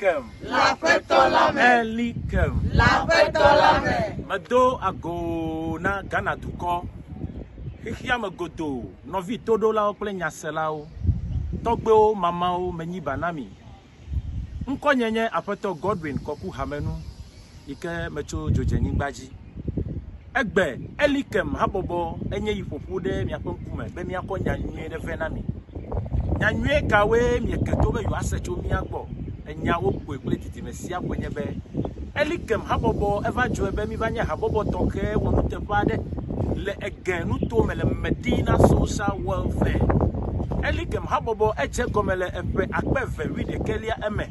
Elikem. Le Aƒetɔ la me. Elikem. Le Aƒetɔ la me. Medo ago na Ghana dukɔ, xexea me godoo, nɔvi toɖolawo kple nyaselawo, tɔgbewo, mamawo, menyi ba na mi. Ŋkɔnye nye Aƒetɔ Godwin Kɔku Hamenu yi ke metso dzodzenyigba dzi. Egbe Elikem habɔbɔ enye yi ƒoƒu ɖe miaƒe ŋkume be míakɔ nya nyuie ɖe vɛ na mi. Nya nyuie kawoe mieke to be yewoase tso mía gbɔ? Enyawo kpɔe kple didime sia koe nye be Elikem habɔbɔ eva dzɔe be míva nye habɔbɔ tɔxɛ wɔnuteƒe aɖe le Ege nutome le Medina Social Welfare. Elikem habɔbɔ edze gɔme le eƒe 2021lia eme.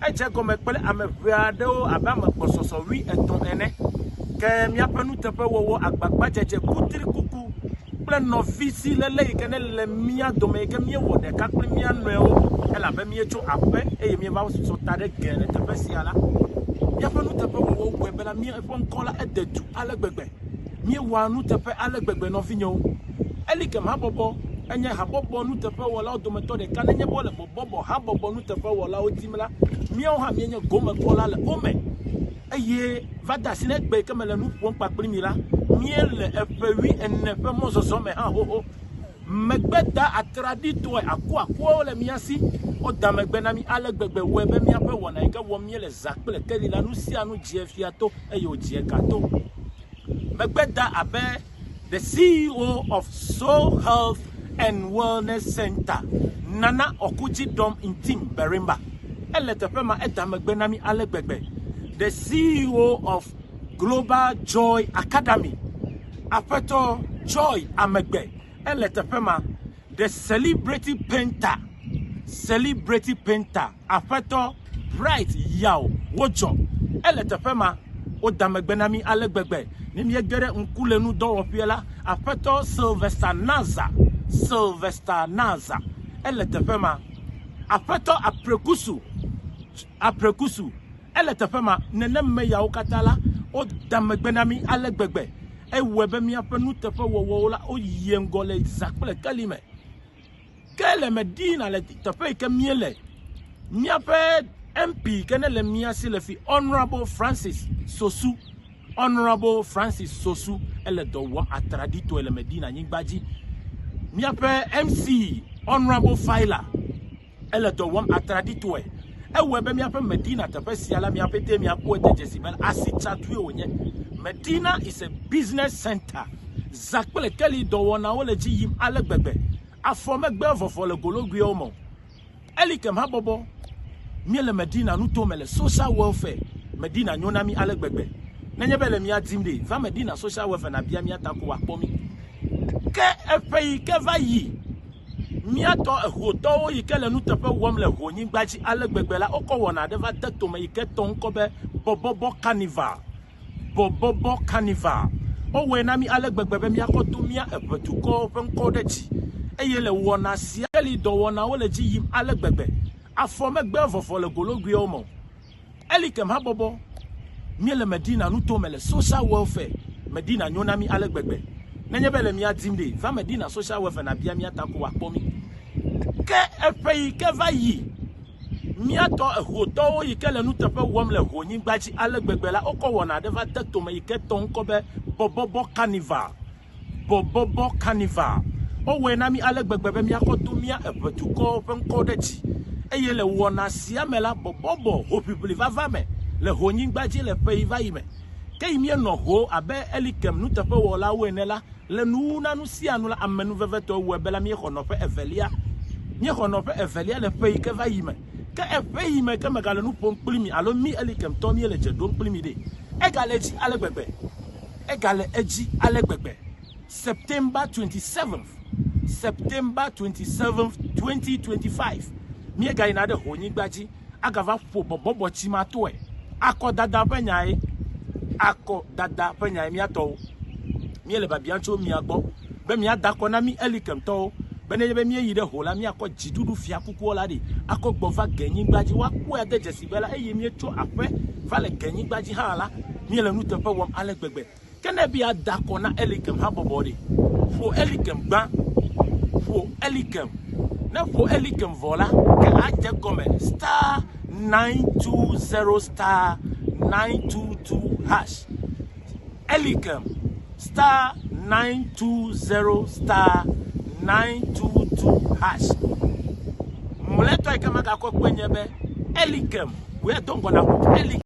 Edze gɔme kple ame ʋɛ aɖewo abe ame gbɔsɔsɔ 70 ene. Ke míaƒe nuteƒewɔwɔ, agbagbadzedze, kutrikuku kple nɔvisiléle yi ke nele mía dome yi ke míewɔ ɖeka kple mía nɔewo elabe míetso aƒe eye míeva sɔ ta ɖe ge le teƒe sia la, míaƒe nuteƒewɔwɔ wɔe bena míaƒe ŋkɔ la ede du ale gbegbe. Míewɔa nuteƒe ale gbegbe nɔvinyewo. Elikem habɔbɔ enye habɔbɔ nuteƒewɔlawo dometɔ ɖeka. Nenye be wole bɔbɔbɔ habɔbɔ nuteƒewɔlawo dim la, míawo hã míenye gomekpɔla le wo me. Eye va de asi na egbe yi ke mele nu ƒom kpakpli mi la, míele eƒe 40 ƒe mɔzɔzɔ me hã xoxo. Megbe da atraɖitɔe akuakuawo le mía si. Woda megbe na mí ale gbegbe wɔe be míaƒe wɔna yi ke wɔm míele zã kple keli la, nu sia nu dze fia to eye wòdze ga to. Megbe da abe the CEO of Soul Health and Wellness Center, Nana Okudzi Dom Ntim Berimba. Ele teƒe ma, eda megbe na mí ale gbegbe. The CEO of Global Joy Academy, Aƒetɔ Joy Amegbe, ele teƒe ma. The Celebrity Painter, Celebrity Painter, Aƒetɔ Bright Yaw Wodzɔ, ele teƒe ma. Woda megbe na mí ale gbegbe. Ne míege ɖe ŋkulenudɔwɔƒea la, Aƒetɔ Sylvester Naza, Sylvester Naza, ele teƒe ma. Aƒetɔ Aprekusu, Aprekusu, ele teƒe ma. Nenem me yawo katã la, woda megbe na mí ale gbegbe. Ewɔe be míaƒe nuteƒewɔwɔwo la, woyie ŋgɔ le zã kple keli me. Ke le Medina, le teƒe yi ke míele, míaƒe MP yi ke nele mía si le fi, Honorable Francis Sosu, Honorable Francis Sosu, ele dɔ wɔm atraɖitɔe le Medina nyigba dzi. Míaƒe MC, Honorable Faila, ele dɔ wɔm atraɖitɔe. Ewɔe be míaƒe Medina teƒe sia la, mia ƒete miakpɔe de dzesi be asitsatue wònye. Medina is a business center. Zã kple keli dɔwɔnawo le dzi yim ale gbegbe. Afɔ megbe vɔvɔ le gologoewo me o. Elikem habɔbɔ, míele Medina nutome le social welfare. Medina nyo na mí ale gbegbe. Nenye be le mía dim ɖe, va Medina social welfare nàbia mía ta ko wòakpɔ mí. Ke eƒe yi ke va yi, mía tɔ ehotɔwo yi ke le nuteƒe wɔm le honyigba dzi ale gbegbe la, wokɔ wɔna aɖe va de tome yi ke tɔ ŋkɔ be Bɔbɔbɔ Carnival. Bɔbɔbɔ Carnival. Wowɔe na mí ale gbegbe be míakɔ do mía eʋedukɔwo ƒe ŋkɔ ɖe dzi. Eye le wɔna sia keli dɔwɔnawo le dzi yim ale gbegbe. Afɔ megbe vɔvɔ le gologoewo me o. Elikem habɔbɔ, míele Medina nutome le Social Welfare. Medina nyo na mí ale gbegbe. Nenye be le mía dim ɖe, va Medina Social Welfare nàbia mía ta ko wòakpɔ mí. Ke eƒe yi ke va yi, mía tɔ ehotɔwo yi ke le nuteƒe wɔm le honyigba dzi ale gbegbe la, wokɔ wɔna aɖe va de tome yi ke tɔ ŋkɔ be Bɔbɔbɔ Carnival. Bɔbɔbɔ Carnival. Wowɔe na mí ale gbegbe be míakɔ do mía eʋedukɔwo ƒe ŋkɔ ɖe dzi. Eye le wɔna sia me la, bɔbɔbɔ hoʋiʋli vava me le honyigba dzi le ƒe yi va yi me. Ke yi míenɔ ho abe Elikem nuteƒewɔlawo ene la, le nuwuwu na nu sia nu la, amenuvevetɔe wɔe be la míexɔ nɔƒe evelia. Míexɔ nɔƒe evelia le ƒe yi ke va yi me. Ke eƒe yi me ke megale nu ƒom kpli mi alo mí Elikemtɔ míele dze ɖom kpli mi ɖe, egale edzi ale gbegbe. Egale edzi ale gbegbe. September 27th, September 27th, 2025, míegayina ɖe honyigba dzi agava ƒo bɔbɔbɔ tsimatɔe. Akɔdada ƒe nyae. Akɔdada ƒe nyae mía tɔwo. Míele biabiam tso mia gbɔ be miada akɔ na mí Elikemtɔwo be nenye be míeyi ɖe ho la, míakɔ dziɖuɖu fiakukuɔ la ɖi akɔ gbɔ va genyigba dzi. Woakpɔe ade dzesi be la eye míetso aƒe va le genyigba dzi hã la, míele nuteƒe wɔm ale gbegbe. Ke ne be yeada akɔ na Elikem habɔbɔ ɖe, ƒo Elikem gbã. Ƒo Elikem. Ne ƒo Elikem vɔ la, ke adze gɔme star. 920 star 922 hash. Elikem star 920 star 922 hash. Mlɔetɔ yi ke megakɔ kpe nye be Elikem wòe do ŋgɔ na ƒo Elikem.